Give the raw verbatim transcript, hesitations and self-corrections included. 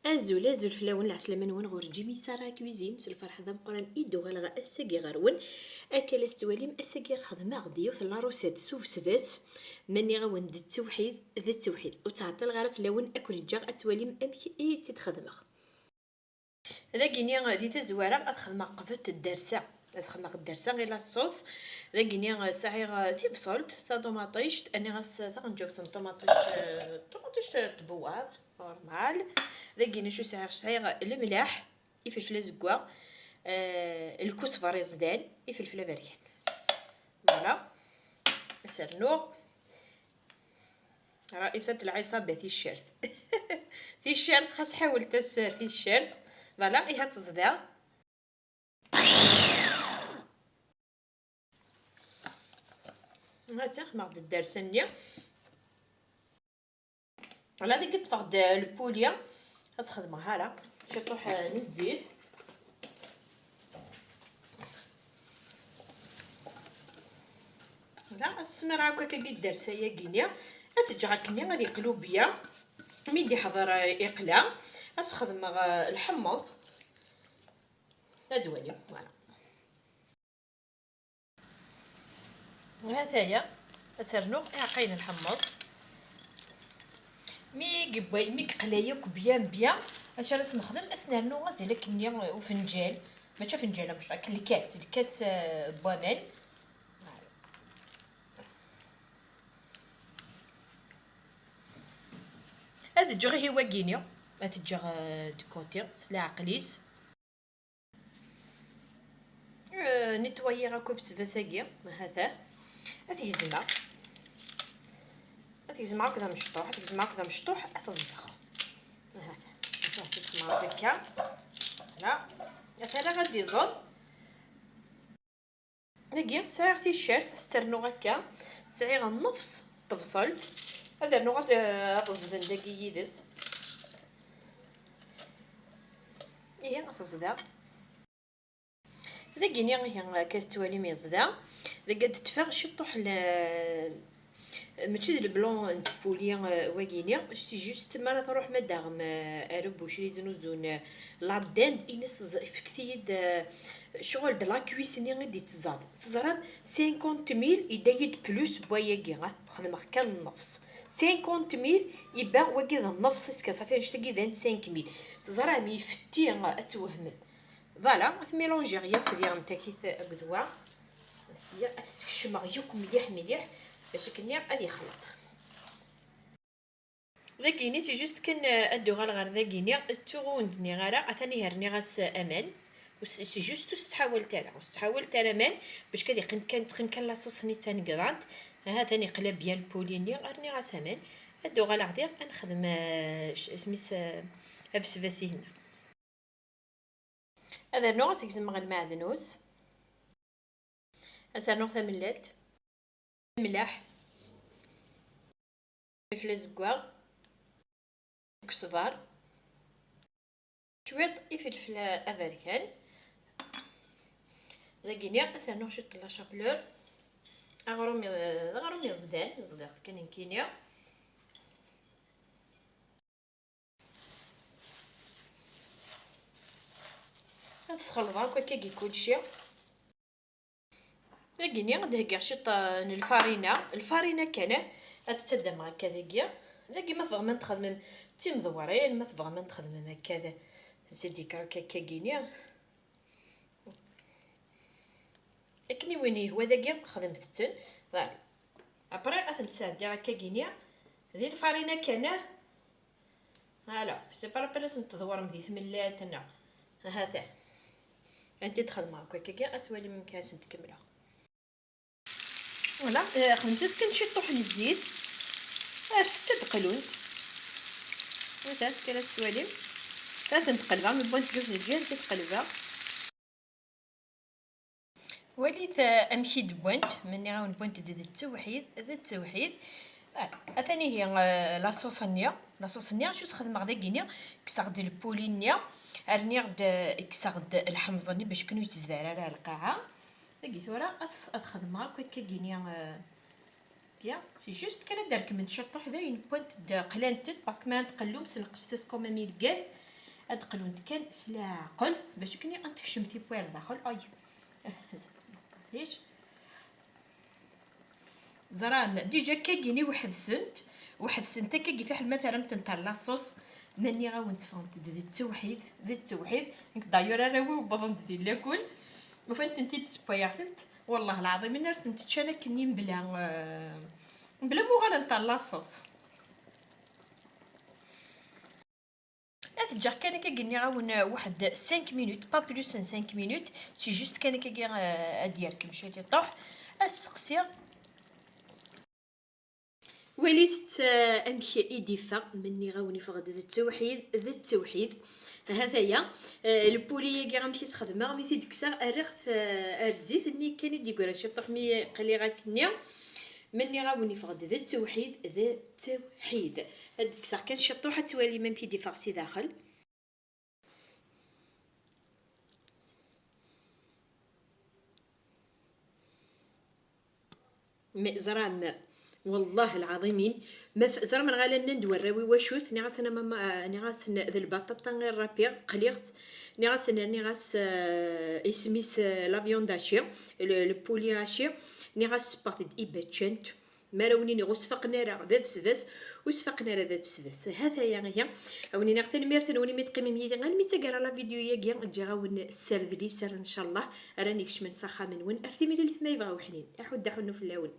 Azul, azul fell-awen, lɛeslama-nwen ɣur Jimmy Sarah Cuisine, s lferḥ d ameqqran i d-uɣaleɣ ass-agi ɣer-wen. Akka la tettwalim, ass-agi xedmeɣ-d yiwet n la recette s ubesbas, ma nniɣ-awen d ttewḥid, d ttewḥid. Ur ttɛeṭṭileɣ ara fell-awen, ad ken-ǧǧeɣ ad twalim amek i tt-id-xedmeɣ. Dagini, di tazwara, ad xedmeɣ qbet ddersa. Ad xedmeɣ ddersa i la sauce. Dagini, sɛiɣ tibṣelt, taṭumaṭict, rniɣ-as taɣenǧawt n ṭumaṭict, eh, ṭumaṭict n tbewwaṭ, normal. Dagini, acu sɛiɣ? Sɛiɣ lemleḥ, ifelfel azeggaɣ, eh, lkusber iẓdan, ifelfel aberkan. Voilà. Ad s-rnuɣ. Raisat lɛiṣaba ticcert. Ticcert, xas ḥawelt-as ticcert. Voilà, iha teẓda. Hata, xedmeɣ-d ddersa-nni. Voilà, dagi ṭṭfeɣ-d lpuli. Ad xedmeɣ hara ciṭuḥ n zzit. Da, ad smireɣ akk akkagi ddersa-yagi-nni. Ad t-ǧǧeɣ akkenni ad yeqlu bya. Mi d-iḥḍer, eh, iqla, ad s-xedmeɣ, eh, lḥemmeẓ. Ad walim, voilà. Hataya, ad s-rnuɣ iɛeqqayen n lḥemmeẓ. Mi yewwa, mi yeqla yakk bya bya, acu ara s-nexdem? Ad s-nernu azal akkenni ufenǧal, mačči afenǧal amecṭuḥ, akken lkas, lkas, eh, n waman. Ad ǧǧeɣ ihi wagini, ad t-ǧǧeɣ, eh, de côté, s leɛqel-is. Eh, nettoyer akk abesbas-agi, hata. Ad t-gezmeɣ. Ad t-gezmeɣ akk d amecṭuḥ, ad t-gezmeɣ akk d amecṭuḥ, ad t-ẓdeɣ. Hata. Ad t-gezmeɣ akka. Voilà. Atan ad d-iẓeḍ. Dagi, sɛiɣ ticcert, ad s-tt-rnuɣ akka. Sɛiɣ nnefs n tebṣelt. Ad rnuɣ ad, ad ẓden dagi yid-s. Ihi, ad t-ẓdeɣ. Dagini, ihi, akka tettwalim yeẓda. Dagi ad d-ṭṭfeɣ ciṭṭuḥ n, mačči d leblanc n tpuli, eh, wagini. C'est juste, mi ara truḥem ad d-taɣem, eh, ar boucherie znuzzun, eh, la dinde, ines, fket-iyi-d, eh, ccɣel d la cuisse-nni i d-ittzad. Teẓram, cinquante mille yedda-yi-d plus n wayagi, ah, xedmeɣ kan nnefs. Cinquante mille, iban wagi d nnefs-is kan, safi annect-agi d vingt-cinq mille. Teẓram, ifetti, ad twehmem. Voilà, ad t-mélangiɣ yakk diɣen takit akked wa. Sya ad t-skecmeɣ yakk mliḥ mliḥ, bac akken ad yexleṭ. Dagini, c'est juste kan, euh, ad d-uɣal ɣer dagini, ttuɣ ur wen-d-nniɣ ara, atan ihi rniɣ-as aman. Ur s-, c'est juste ur s-ttḥawalet ara, ur s-ttḥawalet ara aman, bac ad yeqqim kan, teqqim kan la sauce-nni d tanegḍant. Aha, atan yeqla bya lpuli-nni, rniɣ-as aman. Ad d-uɣaleɣ diɣ, ad nexdem, euh, isem-is, euh, abesbas-ihin. Ad rnuɣ ad s-gezmeɣ lmeɛdnus. Ad s-rnuɣ tamellalt, mlaḥ, ifelfel azeggaɣ, deg uṣbar, cwiṭ ifelfel aberkan. Dagini ad s-rnuɣ ciṭ n la chapelure. Aɣrum, d aɣrum yeẓdan, ẓdiɣ-t kan nekkini. Ad sxelḍeɣ akk akkagi kulci. Dagini ad d-heggiɣ ciṭ, eh, n lfarina. Lfarina kan, eh, ad tt-ttaddameɣ akka dagi. Dagi ma tebɣam ad txedmem d timdewwrin, ma tebɣam ad txedmem akka d, zedikra akka, akkagini. Akken i win yehwa dagi, xedmet-ten. Voilà. Après, ad tent-sɛeddiɣ akkagini. Di lfarina kan, eh, Voilà, c'est pas la peine ad tent-tḍewrem di tmellalt, neɣ. Hata. Anti d-xedmeɣ akk akkagi, ad twalim amek ad sent-kemmleɣ. Voilà, eh, xedmet-as kan ciṭṭuḥ n zzit. Afet-t ad d-qlunt. Hata, kan ad tettwalim. Ad tent-qelbeɣ, mi wwant deg yiwet n lǧiha, ad tent-qelbeɣ. Walit, eh, amek i d-wwant, ma nniɣ-awen wwant-d d ttewḥid, d ttewḥid. Ah, atan ihi, eh, la sauce-nni, la sauce-nni, acu s-xedmeɣ dagini, kkseɣ-d lpuli-nni, rniɣ-d, eh, kkseɣ-d lḥemẓ-nni bac akken ur yettezder ara ar lqaɛa. Dagi tura ad s-, ad xedmeɣ akk akkagini, eh, Bien, c'est juste kan ad d-rekment ciṭṭuḥ dayen, wwant-d qlant-d, parce que ma tqellum, senqset-as quand même i lgaz, Ad qlunt kan s leɛqel bac akken ad tekcem tiwwura daxel. Ay, lix. Ẓram, déjà akkagini weḥd-sent, weḥd-sent akkagi fiḥel ma terramt-tent ar la sauce, ma nniɣ-awent ffɣent-d d ttewḥid, d ttewḥid. Nekk d'ailleurs arraw-iw wwḍen-d di lakul, ufan-tent-id ssewwayeɣ-tent, wallah lɛaḍim, imi ar tent-ččan akkenni mebla, eh, mebla ma uɣalent ar la sauce. Ad t-ǧǧeɣ kan akkagi, nniɣ-awen, eh, weḥd cinq minutes, pas plus n cinq minutes, c'est juste kan akkagi, eh, ad d-yerkem cwiṭ iṭuḥ. Ad sseqsiɣ. Walit-t, eh, amek i d-iffeɣ, ma nniɣ-awen iffeɣ-d d ttewḥid, d ttewḥid. Hataya, eh, lpuli-agi amek i s-xedmeɣ, mi t-id-kkseɣ, rriɣ-t, eh, ar zzit-nni kan i d-yeggran ciṭuḥ mi qliɣ akkenni. Ma nniɣ-awen iffeɣ-d d ttewḥid, d ttewḥid. Ad d-kkseɣ kan ciṭuḥ, ad twalim amek i d-iffeɣ si daxel. Mais ẓram, والله العظيم, ma f-, ẓram, nɣala nnan-d warraw-iw acu-t, nniɣ-asen a mama, nniɣ-asen d lbaṭaṭa i rrapiɣ, qliɣ-tt, nniɣ-asen rniɣ-as, eh, isem-is, eh, la viande hachée, le, le poulet haché, nniɣ-as sseppɣet-d ibaččant. Mi ara wen-iniɣ ur sfaqen ara d abesbas, ur sfaqen ara d abesbas. Hataya ihi, a wen-iniɣ tanemmirt-nwen imi teqqimem yid-i almi d taggara la vidéo-yagi. Ǧǧiɣ-awen sser d liser, ncallah, ara n-ikecmen s axxam-nwen. Ar timlilit ma yebɣa uḥnin, iḥudd aḥunnu fell-awen.